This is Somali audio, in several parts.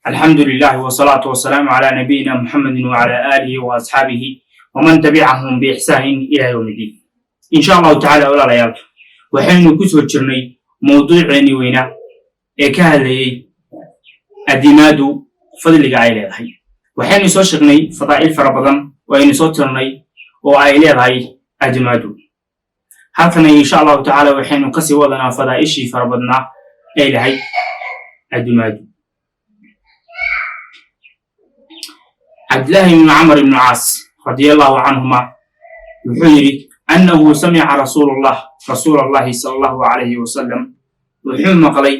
الحمد لله والصلاة والسلام على نبينا محمد وعلى آله وأصحابه ومن تبعهم بإحسان إلى يوم الدين. إن شاء الله تعالى walaalayaal, waxaynu ku soo jirnay mowduuceennii weynaa ee ka hadlayey adimaadu fadliga ay leedahay. Waxaynu soo sheegnay fadaa'il fara badan oo aynu soo tirnay oo ay leedahay adimaadu. Halkana, insha Allahu tacaala, waxaynu kasii wadanaa fadaa'ishii fara badnaa ay lahayd adimaadu. Cabdillaahi ibnu Camar ibnu Caas radia Allahu canhuma wuxuu yidhi annahu samica rasuulullah, rasuul Allahi sala Allahu calayhi wasalam, wuxuu maqlay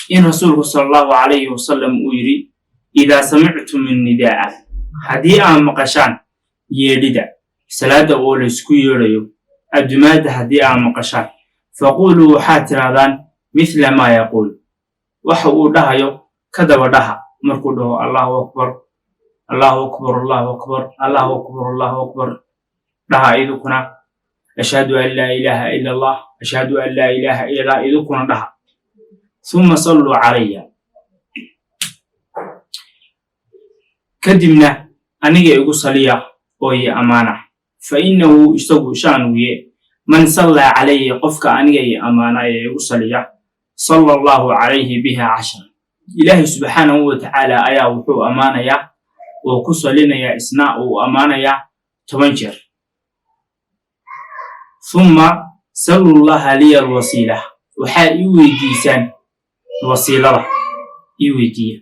in rasuulku sala Allahu calayhi wasalam uu yidhi: "Idaa samictum innidaa'a," haddii aad maqashaan yeedhida salaada oo laysku yeedhayo, addumaadda haddii aad maqashaan, "faquuluu," waxaad tirahdaan, "mithla maa yaquul," waxa uu dhahayo ka daba dhaha. Markuu dhaho "Allahu akbar, Allahu akbar, Allahu akbar, Allahu akbar, Allahu akbar," dhaha idukuna "Ashhadu an laa ilaaha ila Allah, ashhadu an laa ilaaha ila Allah," idukuna dhaha. "Thumma salluu calaya," kadibna aniga igu saliya oo ii amaana. "Fa innahu," isagu shaanuye, "man sallaa calayhi," qofka aniga ii amaana ee igu saliya, "salla Allahu calayhi biha 10," Ilaahay subxaanahu wa tacaala ayaa wuxuu ammaanayaa oo ku salinayaa, isna uu ammaanayaa 10 jeer. "Thumma sallu llaha liya alwasiila," waxaa ii weydiisaan wasiilada, ii weydiiya.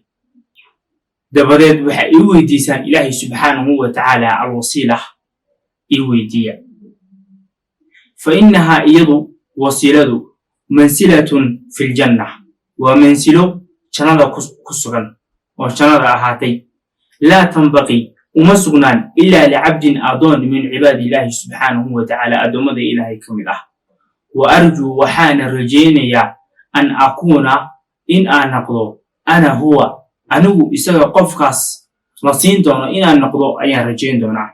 Dabadeed waxaa ii weydiisaan Ilaahay subxaanahu wa tacaala alwasiila ii weydiiya. "Fa innahaa," iyadu wasiiladu, "mansilatun fi ljanna," waa mansilo jannada ku sugan oo jannada ahaatay. "Laa tanbaqii," uma sugnaan, "ilaa licabdin," adoon, "min cibaadi illaahi subxaanahu wa tacaala," addoommada Ilaahay ka mid ah. "Wa arjuu," waxaana rajaynayaa, "an akuuna," in aan noqdo, "ana huwa," anigu isaga qofkaas la siin doono inaan noqdo ayaan rajayn doonaa.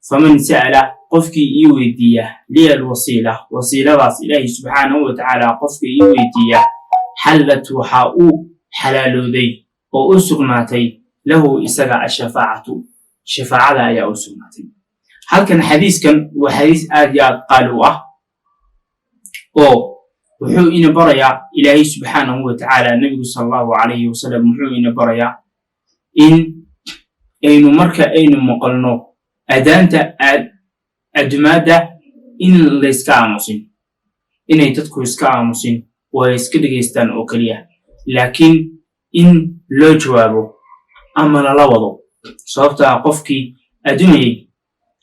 "Faman sa'ala," qofkii ii weydiiya, "liya alwasiila," wasiiladaas Ilaahay subxaanahu wa tacaala qofkii ii weydiiya, "xallat," waxaa uu xalaalooday oo u sugnaatay, "lahu," isaga, "ashafaacatu," shafaacada ayaa u sugnaatay. Halkan xadiiskan waa xadiis aad iyo aad qaali u ah oo wuxuu ina barayaa Ilaahay subxaanahu wa tacaala, nebigu sala Allahu calayhi wasalam wuxuu ina barayaa in aynu marka aynu maqalno adaanta adumaadda in layska aamusin, inay dadku iska aamusin oo ay iska dhegaystaan oo keliya, laakiin in loo jawaabo ama lala wado. Sababtaa qofkii adumayey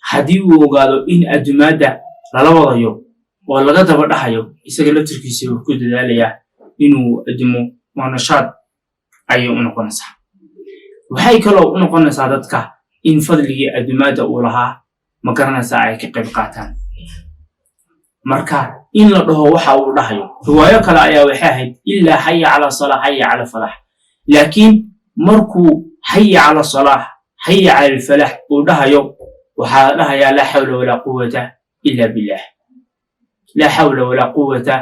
haddii uu ogaado in adumaadda lala wadayo oo laga daba dhahayo, isaga laftirkiisa wuu ku dadaalayaa inuu adumo oo nashaad ayay u noqonaysaa. Waxay kaloo u noqonaysaa dadka in fadligii adumaadda uu lahaa, ma garanaysaa, ay ka qayb qaataan. Marka in la dhaho waxa uu dhahayo. Riwaayo kale ayaa waxay ahayd ilaa "xaya cala salaa, xaya cala falax," laakiin markuu "xaya cala salaax, xaya cala alfalax" uu dhahayo, waxaa la dhahayaa "laa xawla walaa quwata ila billah, laa xawla walaa quwata."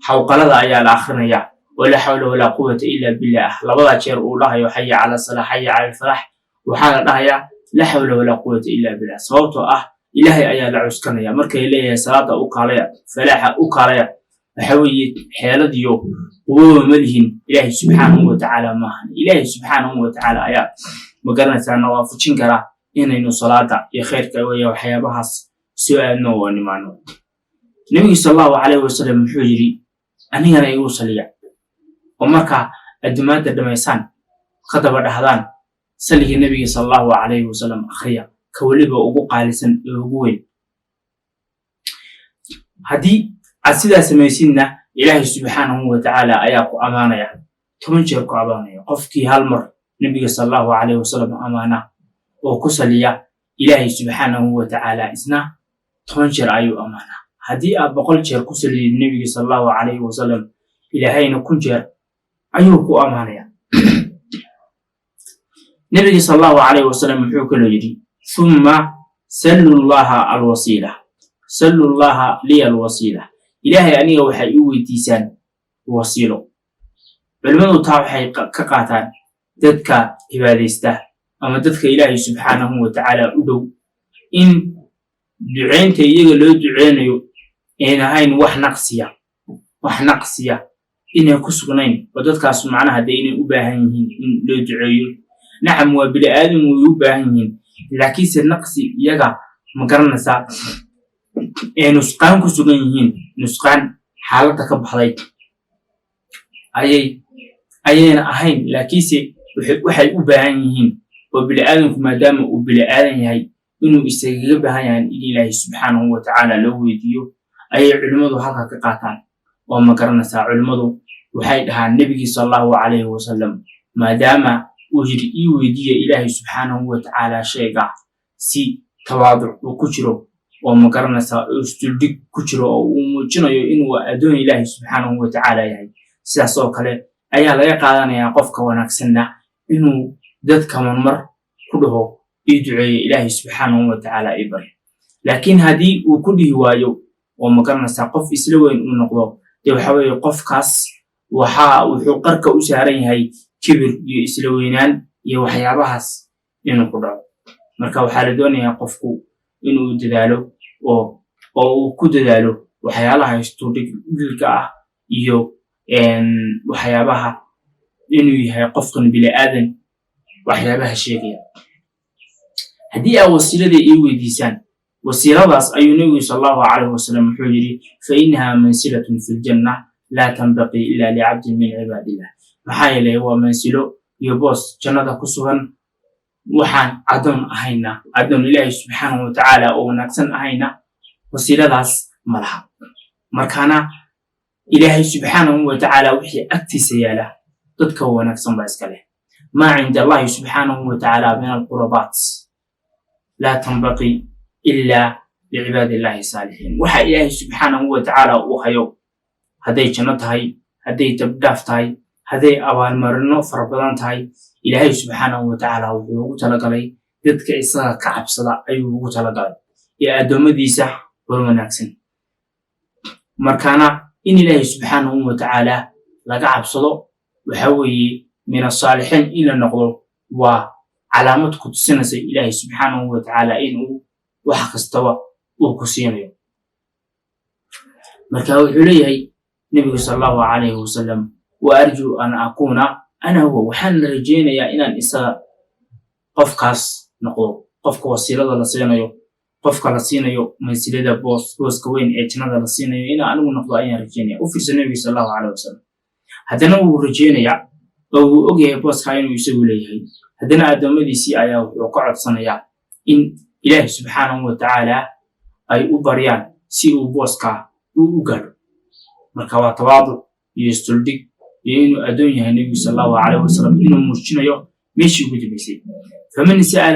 Xawqalada ayaa la akhrinayaa oo "laa xawla walaa quwata ila billah" ah. Labada jeer uu dhahayo "xaya cala salaax, xaya cala alfalax," waxaa la dhahayaa "laa xawla walaa quwata ila billah," sababtoo ah Ilaahay ayaa la cuskanaya. Markay leeyahay salaada u kaalaya, falaaxa u kaalaya, waxa weeye xeeladiyo quwaba ma lihin, Ilaahay subxaanahu wa tacaala maahan. Ilaahay subxaanahu wa tacaala ayaa, ma garanaysaa, na waafajin karaa inaynu salaada iyo khayrka weya waxyaabahaas soo aadno oo nimaano. Nebigu sala Allahu calayhi wasalam muxuu yidhi? Anigana igu saliya oo markaa addumaadda dhammaysaan ka daba dhahdaan salligii nebiga sala Allahu calayhi wasalam akhriya, ka weliba ugu qaalisan ee ugu weyn. Haddii aad sidaa samaysidna, Ilaahay subxaanahu wa tacaala ayaa ku amaanaya, 10 jeer ku amaanaya. Qofkii hal mar nebiga sala Allahu calayhi wasalam amaana oo ku saliya, Ilaahay subxaanahu wa tacaala isna 10 jeer ayuu amaanaa. Haddii aad 100 jeer ku salidid nebiga sala Allahu calayhi wasalam, Ilaahayna 1000 jeer ayuu ku amaanaya. Nebiga sala Allahu calayhi wasalam muxuu kaloo yidhi? "Thumma sallu llaha alwasiila, sallu llaha liya alwasiila," Ilaahay aniga waxay ii weydiisaan wasiilo. Culimmadu taa waxay ka qaataan Dadka cibaadaysta ama dadka Ilaahay subxaanahu wa tacaala u dhow in duceynta iyaga loo duceynayo ayn ahayn wax naqsiya, wax naqsiya inay ku sugnayn, oo dadkaas macnaha dee inay u baahan yihiin in loo duceeyo. Nacam, waa bini aadam, way u baahan yihiin, laakiinse naqsi iyaga, ma garanaysaa, ee nusqaan ku sugan yihiin, nusqaan xaaladda ka baxday ayayna ahayn, laakiinse waxay u baahan yihiin oo bini aadamku maadaama uu bini aadan yahay inuu isagaga baahan yahay in Ilaahay subxaanahu wa tacaala loo weydiiyo ayay culimmadu halka ka qaataan. Oo ma garanaysaa, culimmadu waxay dhahaan Nebigii sala Allahu calayhi wasalam maadaama uu yidhi ii weydiiya Ilaahay subxaanahu wa tacaala sheega si tawaaduc uu ku jiro oo, ma garanaysaa, isduldhig ku jiro oo uu muujinayo inuu addoon Ilaahay subxaanahu wa tacaala yahay, sidaas oo kale ayaa laga qaadanayaa qofka wanaagsanna inuu dadka marmar ku dhaho ii duceeya, Ilaahay subxaanahu wa tacaala ii bari. Laakiin haddii uu ku dhihi waayo oo, ma garanaysaa, qof isla weyn uu noqdo, dee waxa weeye qofkaas waxa wuxuu qarka u saaran yahay kibir iyo isla weynaan iyo waxyaabahaas inuu ku dhaco. Marka waxaa la doonayaa qofku inuu dadaalo oo uu ku dadaalo waxyaalaha isduldhigka ah iyo waxyaabaha inuu yahay qofkan bini aadan waxyaabaha sheegaya. Haddii aa wasiilada ii weydiisaan, wasiiladaas ayuu Nebigu sal Allahu calayhi wasalam wuxuu yidhi: fa innaha mansilatun fi ljanna laa tanbaqii ila licabdin min cibaadillah. Maxaa yeelay, waa mansilo iyo boos jannada ku sugan, waxaan addoon ahayna, addoon Ilaahay subxaanahu wa tacaala oo wanaagsan ahayna, wasiiladaas ma laha. Markaana Ilaahay subxaanahu wa tacaala wixii agtiisa yaala dadka wanaagsan baa iska leh. Maa cinda Allahi subxaanahu wa tacaala min alqurbaat laa tanbaqi ila licibaadi illahi saalixiin. Waxa Ilaahay subxaanahu wa tacaala uu hayo, hadday janno tahay, hadday dabdhaaf tahay, hadday abaalmarino fara badan tahay, Ilaahay subxaanahu wa tacaala wuxuu ugu talagalay dadka isaga ka cabsada ayuu ugu talagalay iyo addoommadiisa war wanaagsan. Markaana in Ilaahay subxaanahu wa tacaala laga cabsado waxa weeye min asaalixiin in la noqdo, waa calaamad ku tusinaysa Ilaahay subxaanahu wa tacaala inuu wax kastaba uu ku siinayo. Marka wuxuu leeyahay Nebigu sal Allahu calayhi wasalam: wa arjuu an akuuna ana huwa. Waxaan la rajaynayaa inaan isaga qofkaas noqdo, qofka wasiilada la siinayo, qofka la siinayo mansilada, boos, booska weyn ee jannada la siinayo, inaan anigu noqdo ayaan rajaynaya. U fiirsa, Nebiga sal Allahu calayhi wasalam haddana wuu rajaynayaa oo wuu ogyahay booskaa inuu isagu leeyahay, haddana addoommadiisii ayaa wuxuu ka codsanayaa in Ilaahi subxaanahu wa tacaala ay u baryaan si uu booskaa uu u gaadho. Marka waa tawaaduc iyo isduldhig iyo inuu addoon yahay Nebigu sal Allahu calayhi wasalam inuu muujinayo meeshii ugu dambaysay. Faman sa'ala